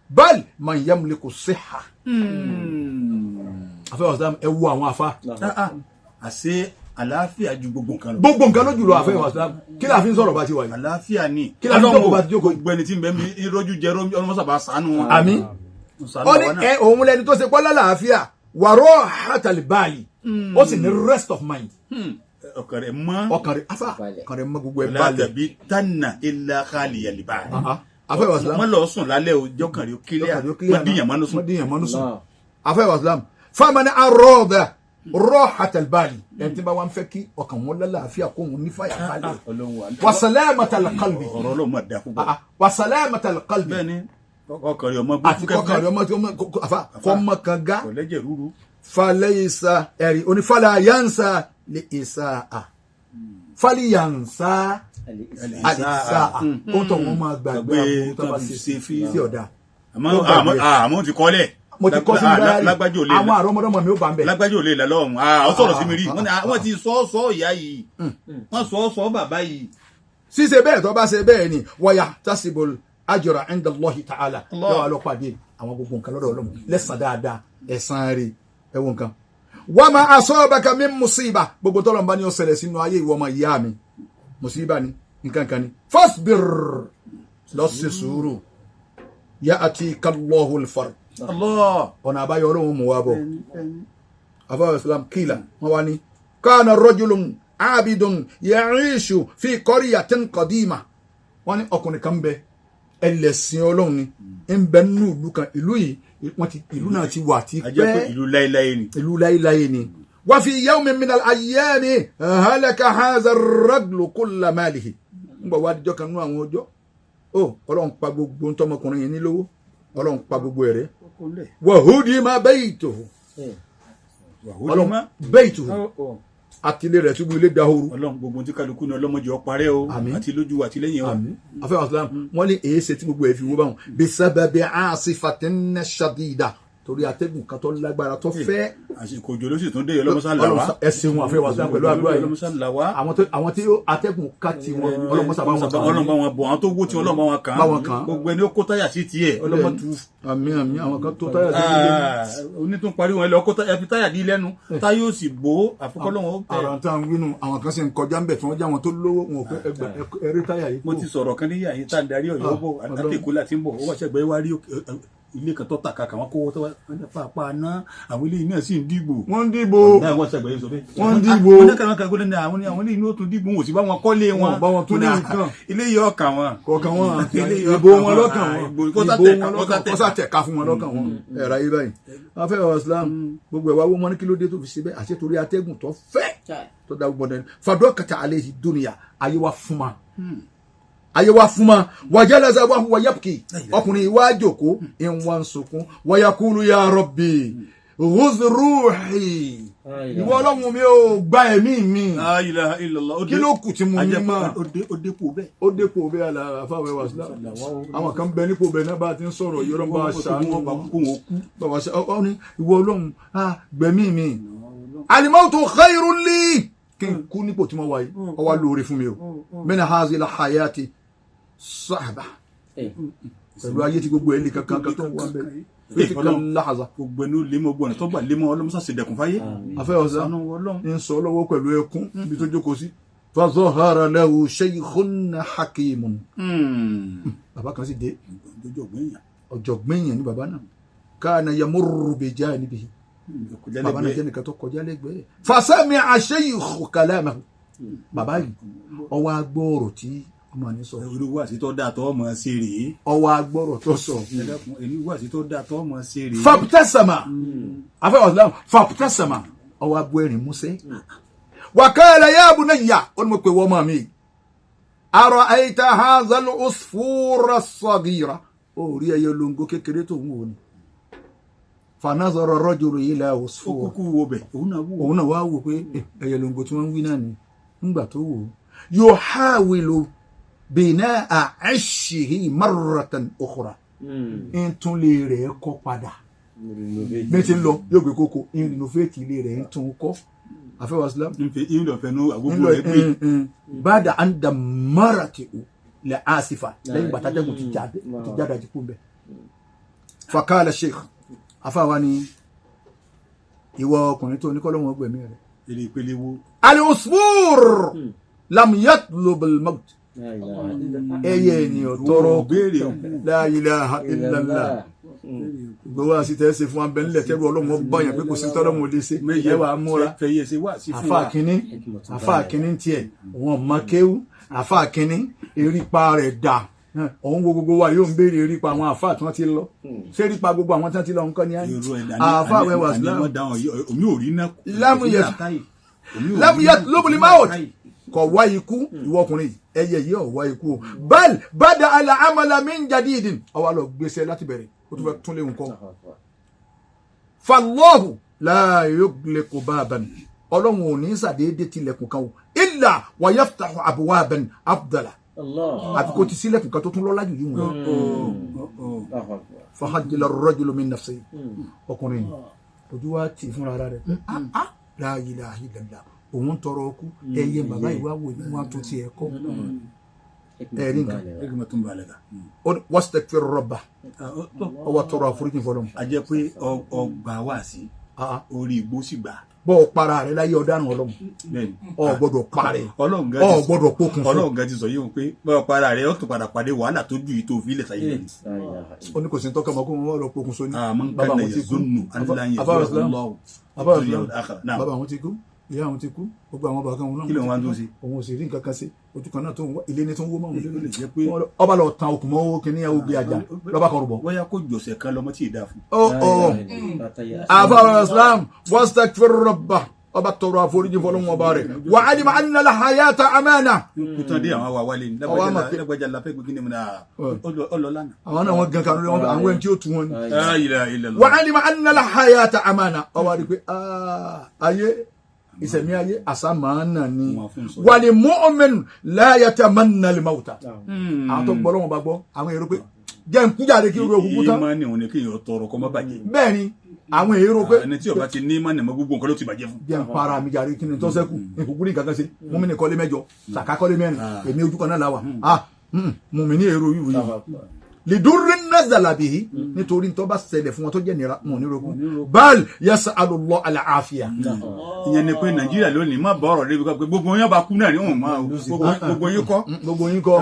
bal man yamliku siha. Afẹ́ wàsílám ẹ wo àwọn afa. Àṣé àlàáfíà ju gbogbo nǹkan lọ. Gbogbo nǹkan ló jùlọ àfẹ́ wàsílám kí la fi ń sọ̀rọ̀ bá ti wà yìí. Àlàáfíà ni. Kí la fi jókòó bá ti jókòó? Gbogbo ẹni tí ń bẹ mi rọ́jú jẹ ọlọ́mọsàbà ṣàánú wọn. Àmín. Ṣàánú Ó ní àwa náà. ẹ òun lẹni tó ṣe pọ́lá làáfíà wàrọ̀ hàtàlíbáàlì ó sì ní rest of mind. Ọkàn rẹ̀ mọ́. Ọkàn rẹ̀ afa ọkàn rẹ̀ mọ́ gbogbo ẹ̀ balẹ̀. Látàbí tánà ilà khali yaliba. Afẹ́ wàsílám Mọ́ lọ sùn lálẹ́ o jọ́kàn rẹ̀ ó kílíà. Mọ́ díyàn mọ́nú sùn. Mọ́ díyàn mọ́nú sùn. Afẹ́ wàsílám fáwọn arọ́ọ̀dà rọ̀ hàtàlíbáàlì ẹni tí bá wà ń fẹ́ kí ọkàn wọn lálàáfíà kó òun nífàyà balẹ̀ Ọlọ́run wà. wàsálàmàtàlíkàlbì Ọ̀rọ̀ Ọlọ́run máa dà púpọ̀. wàsálàmàtàlíkàlbì Bẹ́ẹ̀ni ọkàn rẹ̀ ọmọ àti kọkàn rẹ̀ ọmọ tí ọmọ àfa kọ́mọ kan gá. Kò lẹ́jẹ̀ rúru. Falẹ́yìísá ẹ̀rí onífàlà yánsá lè ìsá à fàlìyànsá àlìsá à ó tọ̀ wọ́n máa gbàgbé aburú tó bá ṣe sí ọ̀dà. Àmọ́ Ó gbàgbé. àmọ́ ti kọ́lẹ̀. Mo ti kọ́ sí mi Lágbájá ò lè àwọn àrọ́mọdọ́mọ mi ó bá ń bẹ̀. Lágbájá ò lè là lọ́hùn. Ó sọ̀rọ̀ sí mi rí. Wọ́n ní, wọ́n ti sọ ọ́ sọ ìyá yìí. Wọ́n sọ ọ́ sọ bàbá yìí. Ṣíṣe bẹ́ẹ̀ tó bá ṣe bẹ́ẹ̀ ni wọ́yà tásìbò ajra inda Allahi ta'ala Allah. yóò wá lọ pàdé àwọn gbogbo nǹkan lọ́dọ̀ Ọlọ́run lẹ́sàn dáadáa ẹ̀san rẹ̀ ẹ̀wọ̀n nǹkan. Wa ma asabaka min musiba gbogbo tọ́lọ̀ ń bá ní ó ṣẹlẹ̀ sínú ayé ìwọ ọmọ ìyá mi musiba ni nǹkan kan ni fasbir lọ ṣe sùúrù ya'tika Allahul farj. Allah. Ọ̀nà àbáyọ Ọlọ́run mú wa bọ̀. Afáwọn islam kìlà wọn wá ní kana rajulun abidun ya'ishu fi qaryatin qadima wọn ní ọkùnrin kan bẹ ẹlẹ́sìn Ọlọ́run ni ń bẹ nínú ìlú kan ìlú yìí wọ́n ti ìlú náà ti wà ti A jẹ́ pé pẹ́. ìlú láéláé ni. Ìlú láéláé ni. Wa fi yawmin minal ayyami halaka hadha ar-rajulu kulla malihi ń bọ̀ wá díjọ́ kan nú àwọn ọjọ́ ó Ọlọ́run pa gbogbo ntọ́mọkùnrin yìí ní lówó Ọlọ́run pa gbogbo ẹ̀rẹ́ wa hudima baytuhu Ọlọ́run baytuhu àtìlé rẹ̀ túbú ilé dahoro. Ọlọ́run gbogbo tí kálukú ní ọlọ́mọdé ọparẹ́ o. Àmín. Àti lójú àti lẹ́yìn wa. Àmín. Afẹ́ wàsílám wọ́n ní èyí ṣe tí gbogbo ẹ̀ fi wó báwọn bisababi asifatin shadida torí atẹ́gùn kan tó lágbára tó fẹ́. Àsìkò òjò ló sì tún dé yìí, ọlọ́mọsá là wá. Ẹ ṣeun àfẹ́ wàsílám pẹ̀lú àdúrà yìí. Ọlọ́mọsá là wá. Àwọn tí atẹ́gùn ká ti wọn ọlọ́mọsá bá wọn kàn. Ọlọ́run bá wọn bọ̀ àwọn tó wó tí Ọlọ́run bá wọn kàn. Bá wọn kàn. Gbogbo ẹni ó kó táyà sí tiẹ̀ ọlọ́mọ tu. Àmín àmín àwọn kan tó táyà sí ilé. Onítún parí wọn lọ kó táyà fi táyà dí lẹ́nu táyà ó sì bò ó àfikọ́lọ́wọ́n ó tẹ̀. Ara tá à ń wínú àwọn kan sì ń kọjá ń bẹ̀ tí wọ́n já wọn tó lówó wọn ò pé ẹgbẹ́ ẹrí táyà yìí. Mo ti sọ̀rọ̀ kan níyà yín tá à ń darí Ọ̀yọ́ bọ̀ Ọlọ́run. àtẹ̀kọ́ láti ń bọ̀ ó wá ṣẹ̀gbẹ́ wá rí ilé kan tó tàka kàwọn kówó tó wá pàápàá ná àwọn ilé yìí náà sì ń dìbò. Wọ́n ń dìbò. Náà wọ́n ṣàgbẹ̀ yìí sọ bẹ́ẹ̀. Wọ́n ń dìbò. Wọ́n ní kàwọn kan gbọ́dọ̀ ní àwọn ní àwọn ilé yìí ní ó tún dìbò wọn ò sì bá wọn kọ́lé wọn. Wọn ò bá wọn tún ní nǹkan. Ilé yìí ọkàn wọn. Kọ̀ọ̀kan wọn Ilé yìí ìbò ọkàn wọn lọ́kàn wọn Ìbò ìbò wọn lọ́kàn kọ́sà tẹ̀ka fún wọn lọ́kàn wọn ẹ̀rọ ayé báyìí. Afẹ́ wa Islam gbogbo ẹ̀ wá wọ́n ní kí ló dé tó fi ṣe bẹ́ẹ̀ àṣẹ torí atẹ́gùn tó fẹ́ tó dá gbogbo ọ̀dẹ́ni fàdúrà kàtà alẹ́ yìí dúnìyà ayé wa fún ma ayé wa fún ma wàjálàzà wà hùwà yàpùkì ọkùnrin yìí wá jòkó ìwọ̀n sunkún wàyàkúlù ya Rabbi ghuz ruhi ìwọ Ọlọ́run mi ò gba ẹ̀mí mi. La ilaha illallah. Kí ló kù tí mo ní mọ́? Ó dépò bẹ́ẹ̀. Ó dépò bẹ́ẹ̀ àlà àfàwẹ̀ wà sílá àwọn kan bẹ nípò bẹ́ẹ̀ náà bá a ti ń sọ̀rọ̀ yìí Ọlọ́run bá a ṣàánú Kó wọn kú. Bàbá ṣe ọ ní ìwọ Ọlọ́run á gbẹ̀mí mi. Alimautu khairun li Kí n kú nípò tí mo wà yìí, ó wá lóore fún mi o. Min hazil hayati sahaba, pẹ̀lú ayé tí gbogbo ẹ̀ lè kankan kan tó ń wá bẹ́ẹ̀ fi tilka lahaza. Gbogbo ẹnu lémọ gbọnà tó gbà lémọ ọlọmọsà sì dẹkùn fáyé. Afẹ́ ọ̀sán Ṣàánú Ọlọ́run. ń sọ lọ́wọ́ pẹ̀lú ẹkún níbi tó jókòó sí. Fazahara lahu shaykhun hakimun. Bàbá kan sì dé. Ojú ọgbìn yàn. Ọ̀jọ̀gbọ́n èèyàn ni bàbá náà. Kana yamurru bi janibihi. Kọjá Bàbá náà jẹ́ lẹ́gbẹ̀ẹ́. nìkan tó kọjá lẹ́gbẹ̀ẹ́. Fasami'a shaykhu kalamahu. Bàbá yìí ọwọ́ agbọ́ọ̀rọ̀ tí ọmọ ní sọ. Irú wàásí tó dáa tó ọmọ ṣe rèé. Ọwọ́ agbọ́ọ̀rọ̀ tó sọ. Ẹ dákun, èmi wàásí tó dáa tó ọmọ ṣe rèé. Fabtasama, afẹ́ ọ̀sán fabtasama, ọwọ́ agbó ẹ̀rín músẹ́. Wa qala ya bunayya, ó ní mo pè wọ́n mọ́ mi. Ara'ayta hadhal usfura as-saghira, ó rí ẹyẹ olóńgó kékeré tó ń wò ni. Fanazara rajulu ila Ó usfur. kúkú wo bẹ̀, òun náà wò. Òun náà wá wò pé ẹyẹ lóńgó tí wọ́n ń wí náà ni. Ńgbà tó wò ó, yuhawilu bina'a 'ashhihi marratan ukhra, ń tún lè rẹ̀ kọ́ padà. Bí ti ń lọ yóò gbé kókó ń renovate ilé rẹ̀, ń tún kọ́. Àfẹ́wà Islam Nfe ìlọ̀fẹ́nu àgbógbó ńlọ rẹ̀ gbé. bada an da marati lẹ asifa, lẹ́yìn gbàtàjẹgùn ti jáde ti jáde àti kú bẹ. Fakala sheikh, afáwa ni ìwọ ọkùnrin tó ní kọ́lọ́wọ́n gbẹ̀mí rẹ̀. Èrè ìpele wo. Al-usfur lam yatlub al-maut, ẹyẹ ènìyàn tọrọ. Béèrè kú. La ilaha illallah. Gbogbo wa sì tẹ́ ṣe fún wa bẹ́ẹ̀ nílẹ̀ tẹ́rù ọlọ́run báyàn pé kò sí tọ́lọ́run ò lè ṣe. Ẹ wà á múra. Fẹ̀yẹ ṣe wàásí fún Àfa wa. kínní, àfa kínní tiẹ̀ wọn mọ kéwú. Àfa kínní erípa rẹ̀ dà, òun wo gbogbo wa yóò ń béèrè erípa àwọn àfa tí wọ́n ti lọ. Ṣé erípa gbogbo àwọn tí wọ́n ti lọ nǹkan ni á ní? Irú ẹ̀ Àfa wẹwà àní sílẹ̀ wọ́n dáhùn yìí, omi ò rí náà. Lámúyẹ lóbìnrin máwòt kọ̀ wá ikú. Ìwọ ọkùnrin yìí, ẹyẹ yìí ọ̀ wá ikú o. Bal bada ala amala min jadidin, ọwọ́ àlọ́ gbèsè láti bẹ̀rẹ̀, ó tún fẹ́ tún léwu kọ́. Fallahu la yughliqu baban, ọlọ́run ò ní sàdédé tilẹ̀kùn kan o, illa wa yaftahu abwaban afdala, àfi kó ti sílẹ̀kùn kan tó tún lọ́lá jù yìí wọn lọ. Fahajjala ar-rajulu min nafsihi, ọkùnrin yìí ojú wa tì fúnra ara rẹ̀. Ah, la ilaha illallah, òun tọrọ ọkú, ẹyẹ bàbá ìwà wò ní wọn tún tiẹ̀ kọ́ ẹ̀rí nǹkan. Ẹgbẹ́ tó ń balẹ̀ kan. Ó ní wastaghfir rabbah, ọwọ́ tọrọ àforíjì fọlọ́n. A jẹ́ pé ọgbà wàásí orí igbó sì gbà. Bọ́ ọ para rẹ láyé ọ̀daràn ọlọ́run. Bẹ́ẹ̀ni. Ọ gbọ́dọ̀ parẹ́. Ọlọ́run gan ọ ti gbọ́dọ̀ pokùnso. Ọlọ́run gan ti sọ yìí pé bọ́ọ̀ para rẹ̀ ó tún padà pàdé wàhálà tó ju yìí tó fi ilẹ̀ sáyé lẹ́nu. Ó ní kò sí tọ́ka ọmọ kó wọn lọ pokùnso ní. Àmọ́ Bàbá nǹkan àwọn ti kú. zunnu aláyẹ̀ Àfáà Islam. Bàbá Islam. Náà Bàbá àwọn ti kú, ìyá àwọn ti kú, gbogbo àwọn bàbá kan wọn náà. Kí ló ń wá tó ṣe? Òun ò sì rí nǹkan kan sí ojú kan náà tó ń wá ilé ní tó ń wó mọ́ òun. Ó lè jẹ́ pé Ọba lọ tan okùn mọ́ owó kìíní ẹ̀ gbé ajá lọ́ba kan rúbọ. bóyá kó jọ̀sẹ̀ kan lọ́mọ tí ì dáa fún. Ó ó àfáà Islam wastaghfir rabbah, ọba tọrọ àforíjì fọlọ́wọn ọba rẹ̀ wa alima anna al-hayata amana. Kútàn dé àwọn wa wálé ní Ọwọ́ àmọ̀ pé- lágbájá la fẹ́ gbé kíni mu náà ọlọ lánàá. Àwọn náà wọn gan kanu lé wọn àwọn ẹni tí ó tu wọn ni. La ilaha illallah. Wa alima anna al-hayata amana, ọba rí pé ayé ìsẹ̀mí ayé àsámàánà ni. Wọn fún sọ. Wal mu'min la yatamanna al-mawta. Àwọn tó gbọ́ lọ́wọ́ bá gbọ́ àwọn èrò pé jẹ́ ń kújáde kí orí òkú tán. Ìmánì òun ni kéèyàn tọrọ kó má bàjẹ́. Bẹ́ẹ̀ ni àwọn èrò pé Ẹni tí ó bá ti ní ìmánì mọ́, gbogbo nǹkan ló ti bàjẹ́ fún. Jẹ́ ń para mi jàre, kí ni tó sẹ́kù? Ìkúkú ní nǹkan kan ṣe mú mi ní kọ́lé 8, sàká kọ́lé 4, èmi ojú kan náà la wà. Mú mi ní èrò yìí lidurri nazala bihi, nítorí tó bá ṣẹlẹ̀ fún wọn tó jẹ́ nira wọn ò ní rogún, bal yasalullah al-afiya. Ìyẹn ni pé Nàìjíríà lónìí má bá ọ̀rọ̀ débi kan pé gbogbo yẹn bá kú náà ní òun máa gbogbo yín kọ́. Gbogbo yín kọ́.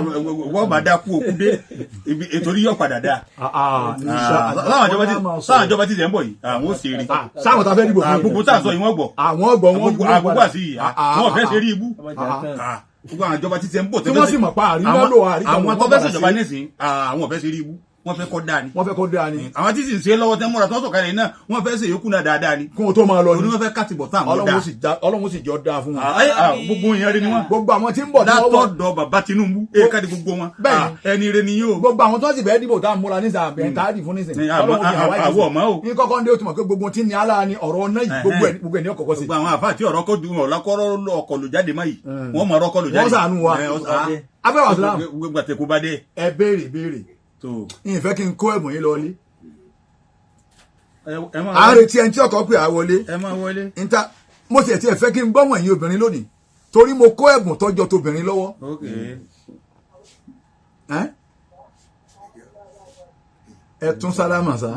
Wọ́n bá dá kú òkú dé ibi ètò orí yóò padà dá. Sáwọn Sáwọn ìjọba ti tẹ̀ ń bọ̀ yìí, àwọn ò ṣe rí. Sáwọn tá a fẹ́ dìbò fún. Gbogbo tá a sọ yìí wọ́n gbọ́. Àwọn ọgbọ̀n wọn. Gbogbo àgbogbo àti yìí àwọn ò fẹ́ ṣe rí ibú. Gbogbo àwọn ìjọba ti tẹ̀ ń bọ̀ Tí wọ́n sì mọ̀ pa àrí lọ́lọ́ àrí kan àwọn tó wọ́n fẹ́ padà ṣèjọba sí. nísìnyí, àwọn ò fẹ́ ṣe rí ibú, wọ́n fẹ́ kọ́ dáa ni. Wọ́n fẹ́ kọ́ dáa ni. Àwọn tí sì ń ṣe lọ́wọ́ tẹ́ múra tó sọ̀kalẹ̀ náà, wọ́n fẹ́ ṣe yòókù náà dáadáa ni. Kún o tó máa lọ Oní ni. wọ́n fẹ́ kátìbọ̀ tá àwọn dáa. Ọlọ́run sì jọ dáa fún wọn. Gbogbo yẹn rí ni wọ́n. Gbogbo àwọn tí ń bọ̀ tí wọ́n wọ̀ Látọ̀dọ̀ bàbá Tinubu èyí káàdì gbogbo wọn. Bẹ́ẹ̀ni. Ẹni rẹ ni yóò. Gbogbo àwọn tó sì fẹ́ dìbò tá a múra nísà bẹ́ẹ̀ tá a dì fún nísìn. Ní, Ọlọ́run fi hàn wáyé. àwọ̀ ọ̀mọ́ o. Ní kọ́kọ́ ń dé, ó ti mọ̀ pé gbogbo tí ní ala ni ọ̀rọ̀ náà yìí, gbogbo ẹ̀ ní ọ̀kọ̀ọ̀kọ̀ sí. Gbogbo àwọn àfáà tí ọ̀rọ̀ kọ́ dùn ọ̀la kọ́rọ́ ọkọ̀ lò jáde mọ́ yìí, wọ́n mọ̀ ọ̀rọ̀ kọ́ lò jáde. Wọ́n ṣàánú wa. Afẹ́wà Islam. Gbogbo àtẹ̀kù bá dé. Ẹ béèrè béèrè. Tó. Ìfẹ́ kí n kó ẹ̀bùn yín lọ lé. Ẹ máa À ń retí ẹni tí ọkọ̀ pè á wọlé. Ẹ máa wọlé. Níta mo sì ti ẹ̀ fẹ́ kí n gbọ́ wọ̀nyí obìnrin lónìí. Torí mo kó ẹ̀bùn tọ́jọ́ tóbìnrin lọ́wọ́. Ok. Ẹ́ ẹ tún sálámà sá.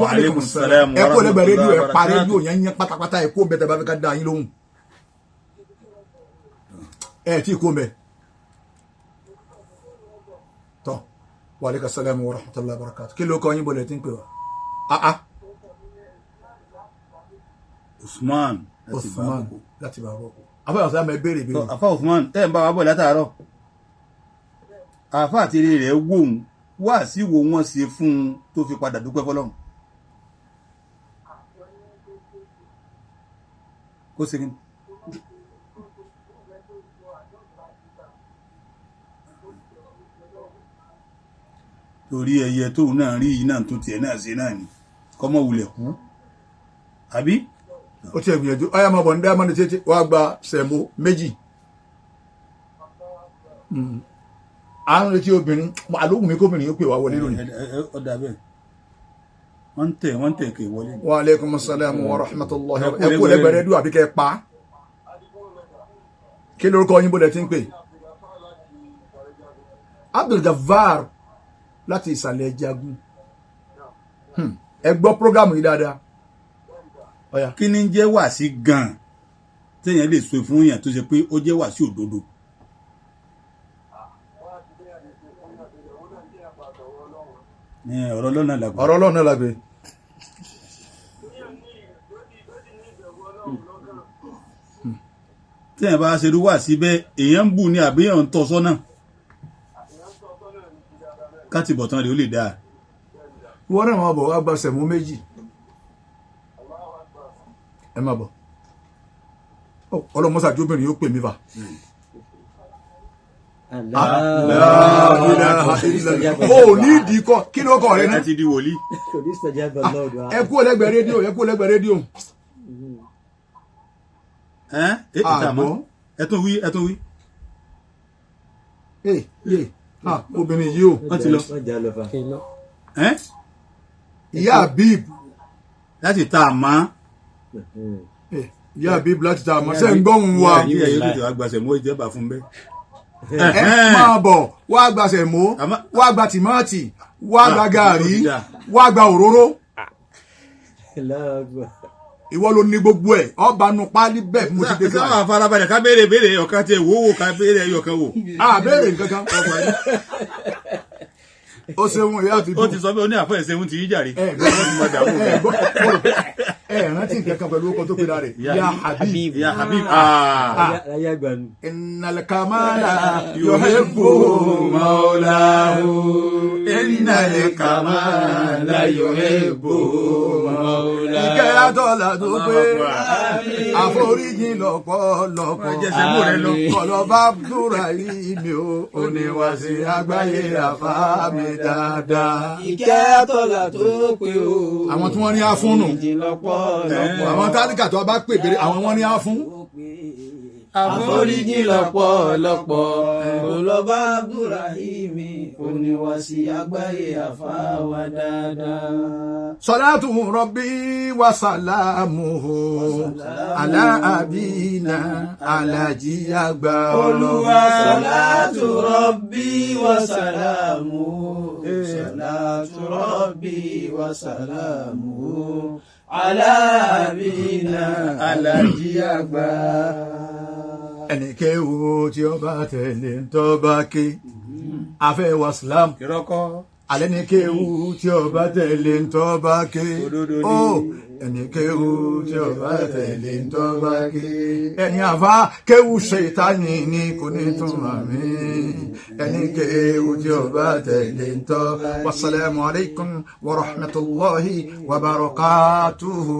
Wa aleykum salaam Ẹ kó lẹ́gbẹ̀ẹ́ rédíò, ẹ pa wa rahmatullahi rédíò yẹn yẹn pátápátá. Ẹ kó bẹ́ẹ̀ tẹ́ bá fẹ́ ká dá yín lóhùn. Ẹ tí kó mẹ́ tọ́. Wa aleykum salaam wa rahmatullahi wa barakatuh. Kí ló kọ́ yín, bọ̀lẹ̀ tí ń pè wá? Ah ah. Usman láti Usman Bàbá. Láti bàbá òkú. Afẹ́yàn sáà mẹ́ béèrè béèrè. Àfa Usman, tẹ́ ń bá wa bọ̀ látàárọ̀, àfa àti eré rẹ̀ wò ó wá sí wo wọ́n ṣe fún un tó fi padà dúpẹ́ fọlọ́run. Kó ṣe kí ni. Torí ẹyẹ tóun náà rí yìí náà tó tiẹ̀ náà ṣe náà ni kọ́mọ wulẹ̀ kú àbí. Ó ti ẹ̀ gbìyànjú. Ọ̀yà máa bọ̀ ní diamond títí wàá gba sẹ̀mó méjì. À ń retí obìnrin àlóhùn mi kóbìnrin yóò pè wá wọlé lónìí. Ọ̀dà bẹ́ẹ̀, wọ́n ń tẹ̀ kè wọlé. Wa aleykum salaam wa rahmatulahi. Ẹ kú Ẹ kú lẹ́gbẹ̀ẹ́ rédíò àbí kẹ́ ẹ pa á. Kí lórúkọ yín, bó lẹ ti ń pè? Abdulgafar láti ìsàlẹ̀ Jagun. Ẹ gbọ́ programu yìí dáadáa. Ọ̀yà. Kí ni ń jẹ́ wàásí gan-an téèyàn lè sọ fún yàn tó ṣe pé ó jẹ́ wàásí òdodo? Ní ọ̀rọ̀ lọ́nà làgbà. Ọ̀rọ̀ Ọlọ́run náà la gbé. Téèyàn bá ṣerú wàásí bẹ́ẹ̀, èèyàn ń bù ní àbí èèyàn ń tọ́ sọ́nà káti bọ̀tán rẹ̀ ó lè dáa. Wọ́n náà máa bọ̀ wá gba sẹ̀mó méjì. Ẹ máa bọ̀. Ó, ọlọ́mọ́sá jóbìnrin yóò pè mí fà. O ní ìdí kọ kí ló kọ rẹ Ẹ náà. ti di wòlíì. Kò ní stajaba Allahu du'a. Ẹ kú lẹ́gbẹ̀ẹ́ rédíò, ẹ kú lẹ́gbẹ̀ẹ́ rédíò. Ẹ ẹ ìta mọ́. Àgbọ̀. Ẹ tún wí, ẹ tún wí. Ee ye, ah, obìnrin yìí o. Wọ́n ti lọ. Wọ́n jà lọ fa. Ẹ Ìyá Habib. Láti ta àmọ́. Eh, ìyá Habib láti ta àmọ́ sẹ́ ń gbọ́hùn wa. Nàìjíríà yóò tètè wá gbàṣẹ mọ́ ìjẹba fún bẹ́ẹ̀. Ẹ máa bọ̀ wá gba sẹ̀mó, wá gba tìmọ́ọ̀tì, wá gba gàrí, ó ti dáa. wá gba òróró. Allahu Akbar. Ìwọ ló ní gbogbo ẹ̀, ọba nu páálí bẹ́ẹ̀ bí mo ti dé Sáwọn fún afárabalẹ̀ ká béèrè béèrè ọ̀kan tí wò wò ká béèrè ẹyọ kan wò. wa. Àbẹ̀rẹ̀ nǹkan kan. Ó ṣeun, ìyá àti Ó ti sọ pé ó ní àfọ ẹ̀sẹ̀ ń ti yí jàre. Ẹ ẹ gbọ́, ẹ rántí nǹkan kan pẹ̀lú ọkọ̀ tó pera rẹ̀, ya Habib. Ya Habib. Ah. Láyé àgbà nù. Innal kamala yuhibbu maulahu, innal kamala yuhibbu maulahu. Ìkẹ́ àtọ́là tó pé, àforíjì lọ́pọ̀lọpọ̀, Jẹ́sẹ̀ mú rẹ lọ. kọlọ́ba búra yìí mi ò oníwàsí àgbáyé àfa mi dáadáa. Ìkẹ́ àtọ́là tó pé o. Àwọn tí wọ́n ní á fún nù. Ìjì lọ́pọ̀lọpọ̀. Àwọn tálíkà tó bá pè bèrè, àwọn wọ́n ní á fún. Àforíjì lọ́pọ̀lọpọ̀. Olọ́ba Abdulrahimi oníwàsí àgbáyé àfáwà dáadáa. Salatu Rabbi wa salamuhu ala abina alaji àgbà. Olúwa, salatu Rabbi wa salamu. Salatu Rabbi wa salamu. Ala abina alaji àgbà. Ẹnìkẹ́ wo tí ó bá tẹ̀lé ń tọ́ bá ké afẹ́ wa Islam. Ìrọ́kọ́. Alẹ́ ní kéwú tí ó bá tẹ̀lé ń tọ́ bá ké. Òdodo ni. Ó ẹni kéwú tí ó bá tẹ̀lé ń tọ́ bá ké, ẹni àfa kéwú ṣètánì ni kò ní túmọ̀ mí. Ẹni kéwú tí ó bá tẹ̀lé ń tọ́. Wasalaamu alaykum wa rahmatulahi wa barakatuhu.